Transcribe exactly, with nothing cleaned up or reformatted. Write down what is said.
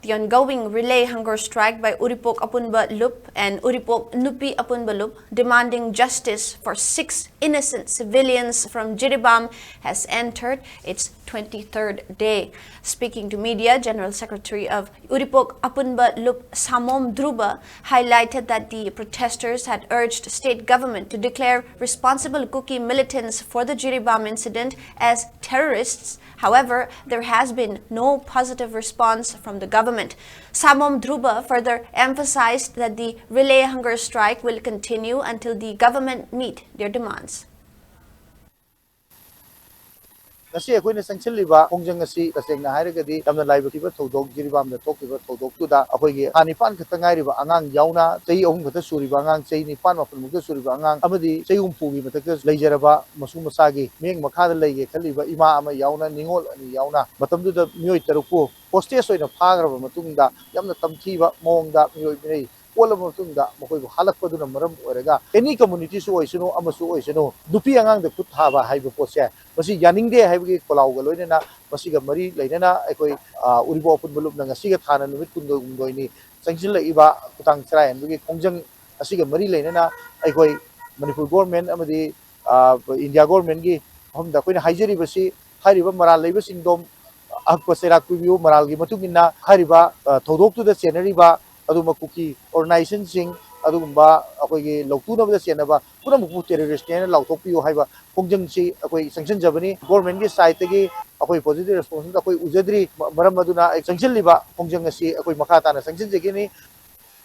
The ongoing relay hunger strike by Uripok Apunba Lup and Uripok Nupi Apunba Lup, demanding justice for six innocent civilians from Jiribam, has entered its twenty-third day. Speaking to media, General Secretary of Uripok Apunba Lup, Samom Druba, highlighted that the protesters had urged state government to declare responsible Kuki militants for the Jiribam incident as terrorists. However, there has been no positive response from the government. Samom Druba further emphasized that the relay hunger strike will continue until the government meet their demands. ꯉꯁꯤ ꯑꯩꯈꯣꯏꯅ ꯆꯪꯁꯤꯜꯂꯤꯕ ꯈꯣꯡꯖꯪ ꯑꯁꯤ ꯇꯁꯦꯡꯅ ꯍꯥꯏꯔꯒꯗꯤ ꯌꯥꯝꯅ ꯂꯥꯏꯕꯛ ꯊꯤꯕ ꯊꯧꯗꯣꯛ, ꯖꯤꯔꯤꯕꯥꯝꯗ ꯊꯣꯛꯈꯤꯕ ꯊꯧꯗꯣꯛꯇꯨꯗ ꯑꯩꯈꯣꯏꯒꯤ ꯊꯥ ꯅꯤꯄꯥꯟ ꯈꯛꯇ ꯉꯥꯏꯔꯤꯕ ꯑꯉꯥꯡ ꯌꯥꯎꯅ, ꯆꯍꯤ ꯑꯍꯨꯝ ꯈꯛꯇ ꯁꯨꯔꯤꯕ ꯑꯉꯥꯡ, ꯆꯍꯤ ꯅꯤꯄꯥꯟ ꯃꯥꯄꯟ ꯃꯨꯛꯇ ꯁꯨꯔꯤꯕ ꯑꯉꯥꯡ ꯑꯃꯗꯤ ꯆꯍꯤ ꯍꯨꯝꯐꯨꯒꯤ ꯃꯊꯛꯇ ꯂꯩꯖꯔꯕ ꯃꯁꯨ ꯃꯆꯥꯒꯤ ꯃꯤꯠꯌꯦꯡ ꯃꯈꯥꯗ ꯂꯩꯒꯦ ꯈꯜꯂꯤꯕ ꯏꯃꯥ ꯑꯃ ꯌꯥꯎꯅ, ꯅꯤꯉꯣꯜ ꯑꯅꯤ ꯌꯥꯎꯅ ꯃꯇꯝꯗꯨꯗ ꯃꯤꯑꯣꯏ ꯇꯔꯨꯛꯄꯨ ꯍꯣꯁꯇꯦꯖ ꯑꯣꯏꯅ ꯐꯥꯈ꯭ꯔꯕ ꯃꯇꯨꯡꯗ ꯌꯥꯝꯅ ꯇꯝꯊꯤꯕ ꯃꯑꯣꯡꯗ ꯃꯤꯑꯣꯏ ꯃꯤꯅꯩ ꯑꯣꯜꯂꯕ ꯃꯇꯨꯡꯗ ꯃꯈꯣꯏꯕꯨ ꯍꯥꯠꯂꯛꯄꯗꯨꯅ ꯃꯔꯝ ꯑꯣꯏꯔꯒ any communityꯁꯨ ꯑꯣꯏꯁꯅꯨ, ꯑꯃꯁꯨ ꯑꯣꯏꯁꯅꯨ, ꯅꯨꯄꯤ ꯑꯉꯥꯡꯗ ꯈꯨꯠ ꯊꯥꯕ ꯍꯥꯏꯕ ꯄꯣꯠꯁꯦ ꯃꯁꯤ ꯌꯥꯅꯤꯡꯗꯦ ꯍꯥꯏꯕꯒꯤ ꯈꯣꯜꯂꯥꯎꯒ ꯂꯣꯏꯅꯅ ꯃꯁꯤꯒ ꯃꯔꯤ ꯂꯩꯅꯅ ꯑꯩꯈꯣꯏ, ꯑ, ꯎꯔꯤꯄꯣꯛ ꯑꯄꯨꯟꯕ ꯂꯨꯞꯅ ꯉꯁꯤꯒ ꯊꯥꯅ ꯅꯨꯃꯤꯠ ꯀꯨꯟꯍꯨꯝꯗꯣꯏꯅꯤ ꯆꯪꯁꯤꯜꯂꯛꯏꯕ ꯈꯨꯇꯥꯡ ꯆꯔꯥ ꯍꯦꯟꯕꯒꯤ ꯈꯣꯡꯖꯪ ꯑꯁꯤꯒ ꯃꯔꯤ ꯂꯩꯅꯅ ꯑꯩꯈꯣꯏ ꯃꯅꯤꯄꯨꯔ ꯒꯣꯔꯃꯦꯟ ꯑꯃꯗꯤ, ꯑ, ꯏꯟꯗꯤꯌꯥ ꯒꯣꯔꯃꯦꯟꯒꯤ ꯃꯐꯝꯗ ꯑꯩꯈꯣꯏꯅ ꯍꯥꯏꯖꯔꯤꯕꯁꯤ ꯍꯥꯏꯔꯤꯕ ꯃꯔꯥꯜ ꯂꯩꯕꯁꯤꯡꯗꯣ ꯑꯀꯨꯞꯄ ꯆꯩꯔꯥꯛ ꯄꯤꯕꯤꯌꯨ꯫ ꯃꯔꯥꯜꯒꯤ ꯃꯇꯨꯡ ꯏꯟꯅ ꯍꯥꯏꯔꯤꯕ, ꯑ, ꯊꯧꯗꯣꯛꯇꯨꯗ ꯆꯦꯟꯅꯔꯤꯕ ꯑꯗꯨꯒꯨꯝꯕ ꯀꯨꯀꯤ ꯑꯣꯔꯒꯅꯥꯏꯖꯦꯁꯟꯁꯤꯡ, ꯑꯗꯨꯒꯨꯝꯕ ꯑꯩꯈꯣꯏꯒꯤ ꯂꯧꯇꯨꯅꯕꯗ ꯆꯦꯟꯅꯕ ꯄꯨꯝꯅꯃꯛꯄꯨ ꯇꯦꯔꯣꯔꯤꯁ꯭ꯠꯅꯦꯅ ꯂꯥꯎꯊꯣꯛꯄꯤꯌꯨ ꯍꯥꯏꯕ ꯈꯣꯡꯖꯪꯁꯤ ꯑꯩꯈꯣꯏ ꯆꯪꯁꯤꯟꯖꯕꯅꯤ꯫ ꯒꯣꯔꯃꯦꯟꯒꯤ ꯁꯥꯏꯠꯇꯒꯤ ꯑꯩꯈꯣꯏ ꯄꯣꯖꯤꯇꯤꯚ ꯔꯦꯁꯄꯣꯟꯁ ꯑꯩꯈꯣꯏ ꯎꯖꯗ꯭ꯔꯤ꯫ ꯃ-, ꯃꯔꯝ ꯑꯗꯨꯅ ꯑꯩ ꯆꯪꯁꯤꯜꯂꯤꯕ ꯈꯣꯡꯖꯪ ꯑꯁꯤ ꯑꯩꯈꯣꯏ ꯃꯈꯥ ꯇꯥꯅ ꯆꯪꯁꯤꯟꯖꯒꯅꯤ꯫